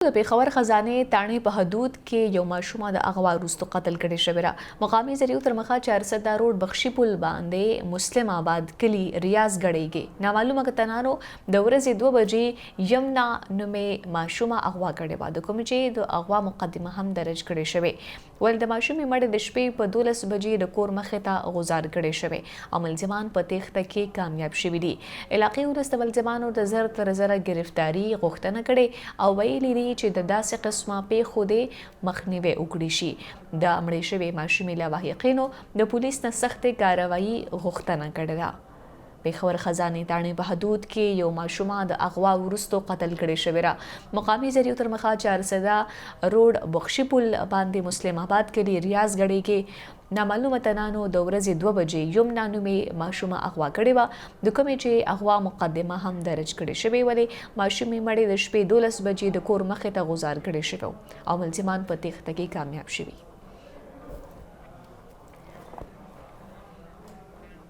د پېښور خزانې تاڼې په حدود کې یو ماشومه د اغوا وروسته قتل کړې شوې ده. مقامي ذریعو تر مخه چارسده روډ بخشي پل باندې مسلم آباد کلي ریاض ګړۍ کې نامعلومه تنانو د ورځې 2 بجې یمنا نومې ماشومه اغوا کړې وه، د کومې چې د اغوا مقدمه هم درج کړې شوې. ول د ماشومې مړی د شپې په 12 بجې د کور مخې ته غوځار کړی شوی او ملزمان په تېښته کې کامیاب شوي دي. علاقې ولس د ملزمانو د زر تر زره ګرفتاري غوښتنه کړې او ویلي دي چې د داسې قسمه پېښو دې مخنیوی وکړي شي. د مړې شوې ماشومې لواحقینو د پولیس نه سختې کارروايي غوښتنه کړې ده. پېښور خزانې تاڼې په حدود کې یو ماشومه د اغوا وروسته قتل کړې شوې را. مقامي ذریعو تر مخه چارسده روډ بخشي پل باندې مسلم آباد کلي ریاض ګړۍ کې نامعلومه تنانو د ورځې 2 بجې یمنا نومې ماشومه اغوا کړې وه، د کومې چې اغوا مقدمه هم درج کړې شوې، ولې ماشومې مړې د شپې 12 بجې د کور مخې ته غوځار کړې شوی او ملزمان په تېښته کې کامیاب شوي.